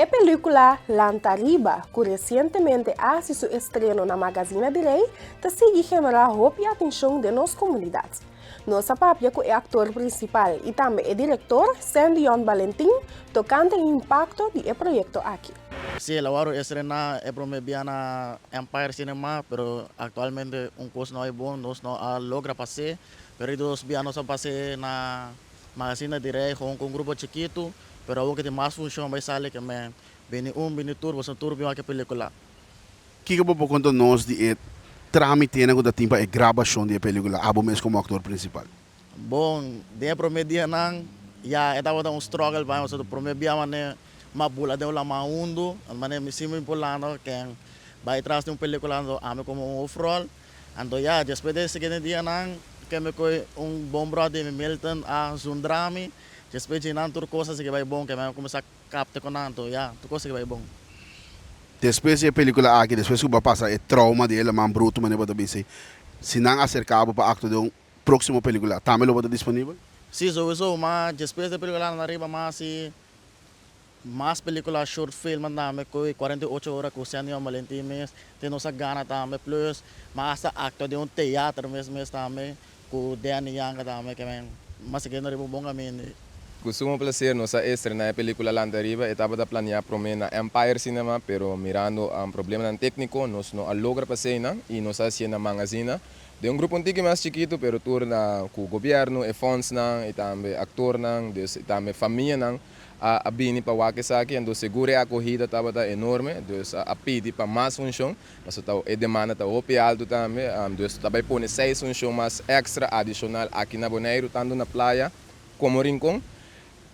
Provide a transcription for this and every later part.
E pelíkula Lanta Riba, ku resientemente a hasi su estreno na Magazina di Rei, ta sigui generá hopi atenshon den nos komunidat. Nos a papia ku e aktor prinsipal i tambe e direktor, Sandion Balentin, tokante e impakto di e proyekto aki. Sí, el a wòrdu estrená e promé bia na Empire Cinema, pero aktualmente un kos no a bon, nos no a logra pas'é, pero e dos bia nos a pas'é na Magazina di Rei gewoon ku un grupo chikitu, pero awor ku tin mas funshon bai sali ke men bini un bini tur, boso tur bin wak e pelikula. Kiko bo por konta nos di e trámitenan ku ta tin pa e grabashon di e pelikula, abo mes komo aktor prinsipal? Bon, den e promé dianan ya e tabata un struggle pa mi, pasobra promé bia manera m'a bula den un laman hundu, manera mi sinti mi por landa ken bai tras di un pelikula anto ami komo un hoofdrol. Anto ya, despues di e siguiente dianan ke mi koe un bon bròder di mi Milton a zundra mi, despues dje nan tur kos a sigui bai bon, ke mi a kuminsá kapta ku nan, anto ya, tur kos a sigui bai bon. Despues di e pelikula aki, despues ku bo a pasa e trauma di e laman brutu manera bo ta bisa ei, si nan aserka bo pa aktua den un próksimo pelikula, tambe lo bo ta disponibel? Sí, souiso, ma despues di e pelikula nan ariba mas si Mas pelicula short film tambe cu e 48 ora cu Sandy Juan Valentin mes tin nos a gana tambe plus mas hasta actua den un teatro mes mes tambe cu Danny Yanga tambe ke men mas siguiendo riba un bon caminda. Cu sumo placer nos a estrena e pelicula Lanta Riba. E tabata planea prome na Empire Cinema pero mirando problemanan tecnico nos no a logra pa eseinan y nos a hacié na Mangazina den un grupo un tiki mas chikito pero tur na cu gobierno, e fondsnan y tambe actornan dus y tambe famianan a bini pa wak esaki, anto segur e akohida tabata enorme, dus a pidi pa mas funshon, pasobra ta e demanda ta hopi altu tambe, dus ta bai pone seis funshon mas èkstra adishonal aki na Boneiru, tantu na Playa komo Rincon,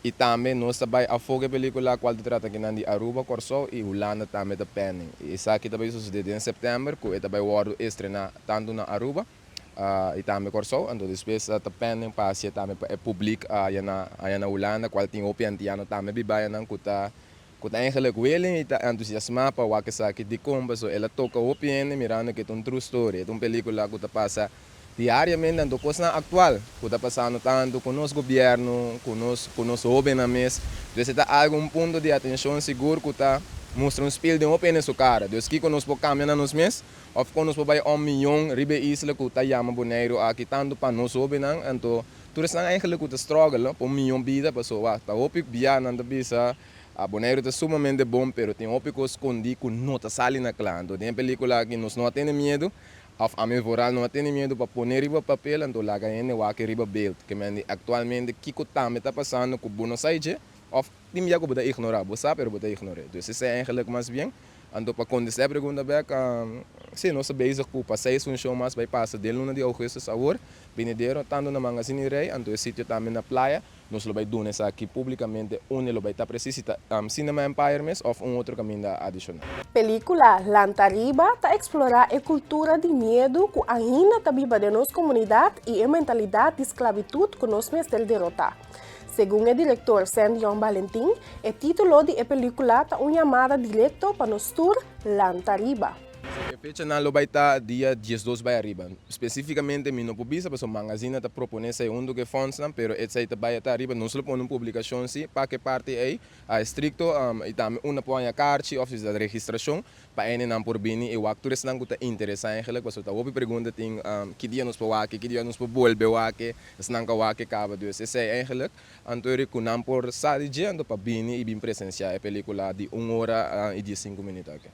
i tambe nos ta bai afó ku e pelíkula kual ta trata kinan di Aruba, Kòrsou i Hulanda tambe ta pending, i esaki ta bai sosodé den sèptèmber ku e ta bai wòrdu estrená tantu na Aruba. I tambe Kòrsou, anto despues ta pending pa hacié tambe pa e publiek aya na aya na Hulanda kual tin hopi antiano tambe biba ayanan ku ta ku ta eigenlijk willing i ta entusiasmá pa wak esaki dikon pasobra el a toka hopi hende mirando ku e ta un true story e ta un pelikula ku ta pasa diariamente anto kosnan aktual ku ta pasando tantu ku nos gobièrnu ku nos ku nos hóbennan mes dus e ta algu un punto di atenshon sigur ku ta mustra un spil den hopi hende su kara dus kiko nos por kambia na nos mes. Of kon nos por bai un miyon riba e isla ku ta yama Boneiru aki tantu pa nos hobennan, anto tur esnan eigenlijk ku ta struggle pa un miyon bida paso wak ta hopi bia nan ta bisa Boneiru ta sumamente bon pero tin hopi kos skondí ku no ta sali na kla anto den e pelikula aki nos no a tene miedu of ami vooral no a tene miedu pa pone riba papel anto laga hende wak riba beeld ke men di aktualmente kiko tambe ta pasando ku bo no sa dje of tin bia ku bo ta ignorá bo sa pero bo ta ignor'é dus esei eigenlijk mas bien. Anto pa kontestá e pregunta bèk, sí, nos ta bezig ku pa seis funshon mas bai pasa den luna di ougùstus awor, binidero, tantu na Mangasini Rei, anto e sitio tambe na Playa. Nos lo bai duna esaki públikamente unda lo bai ta presis, si ta Cinema Empire mes òf un otro kaminda adishonal. Pelíkula Lanta Riba ta eksplorá e kultura di miedu ku ainda ta biba den nos komunidat i e mentalidat di sklabitut ku nos mester derotá. Segun e direktor Sandion Balentin, e título di e pelíkula ta un yamada direkto pa nos tur lanta riba. E fechanan lo bai ta dia 12 bai ariba. Spesífikamente mi no por bisa pasobra Mangazina ta proponé esei huntu ku e fondsnan, pero esei ta bai ta ariba. Nos lo pone un publikashon sí pa ku e parti ei a estrikto i tambe unda por haña karchi òf si ta registrashon Pa hendenan por bini i wak tur esnan ku ta interesá eigenlijk pasobra ta hopi pregunta tin ki dia nos por wak ki dia nos por bolbe wak esnan ku a wak kaba dus esei eigenlijk anto eri ku nan por sa di dje anto pa bini i bin presensiá e pelikula di un ora i diesinku minüt aki.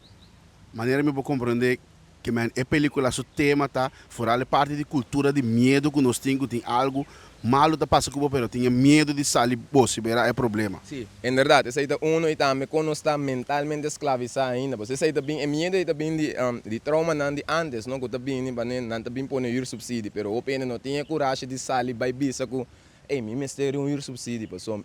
Manera mi por komprendé ke men e pelikula su tema ta foral e parti di kultura di miedu ku nos tin ku tin algu Malu ta pasa ku bo pero tin e miedu di sali bo si bera e problema. Sí, inderdat, esei ta uno i tambe kon nos ta mentalmente sklavisá ainda. Pasobra esei ta bin, e miedu ei ta bin di di traumanan di antes, no, ku ta bini pané nan ta bin pone huursubsidie, pero hopi hende no tin e kurashi di sali bai bisa ku, ey, mi mester di un huursubsidie pasobra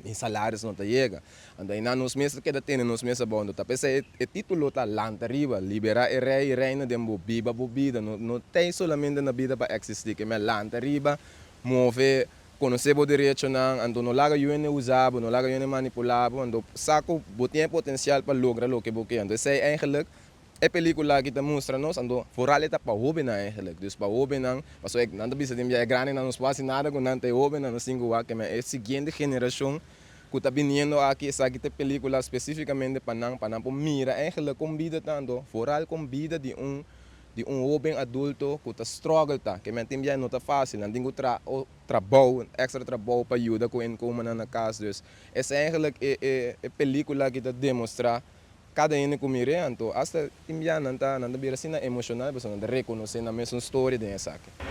mi salaris no ta yega. Anto einan nos mes ta keda tene nos mes abou. Anto ta p'esei e título ta Lanta Riba, Liberá e Rei i Reina den bo, biba bo bida. No no t'ei solamente na bida pa eksistí, ke men lanta riba, move, konosé bo derechonan, anto no laga yu hende usa bo, no laga yu hende manipulá bo, anto sa ku bo tin e potensial pa logra loke bo ke. Anto esei eigenlik E pelicula aki ta mustra nos, anto vooral e ta pa hobennan eigenlijk. Dus pa hobennan, pasobra nan ta bisa den bia e grandenan nos por haci nada cu nan, ta e hobennan nos tin cu wak, e siguiente generacion Ku ta biniendo aki, esaki ta e pelíkula spesífikamente pa nan por mira eigenlijk kon bida ta anto, vooral kon bida di un hóben adulto ku ta struggle ta, ke men tin no ta fásil, nan tin ku trabou, extra trabou pa yuda ku inkomen na kas. Dus is eigenlijk e pelíkula ku ta demostrá kada un ku mira, anto hasta tin nan ta bira asina emoshonal, pasobra nan ta rekonosé nan mesun story den esaki.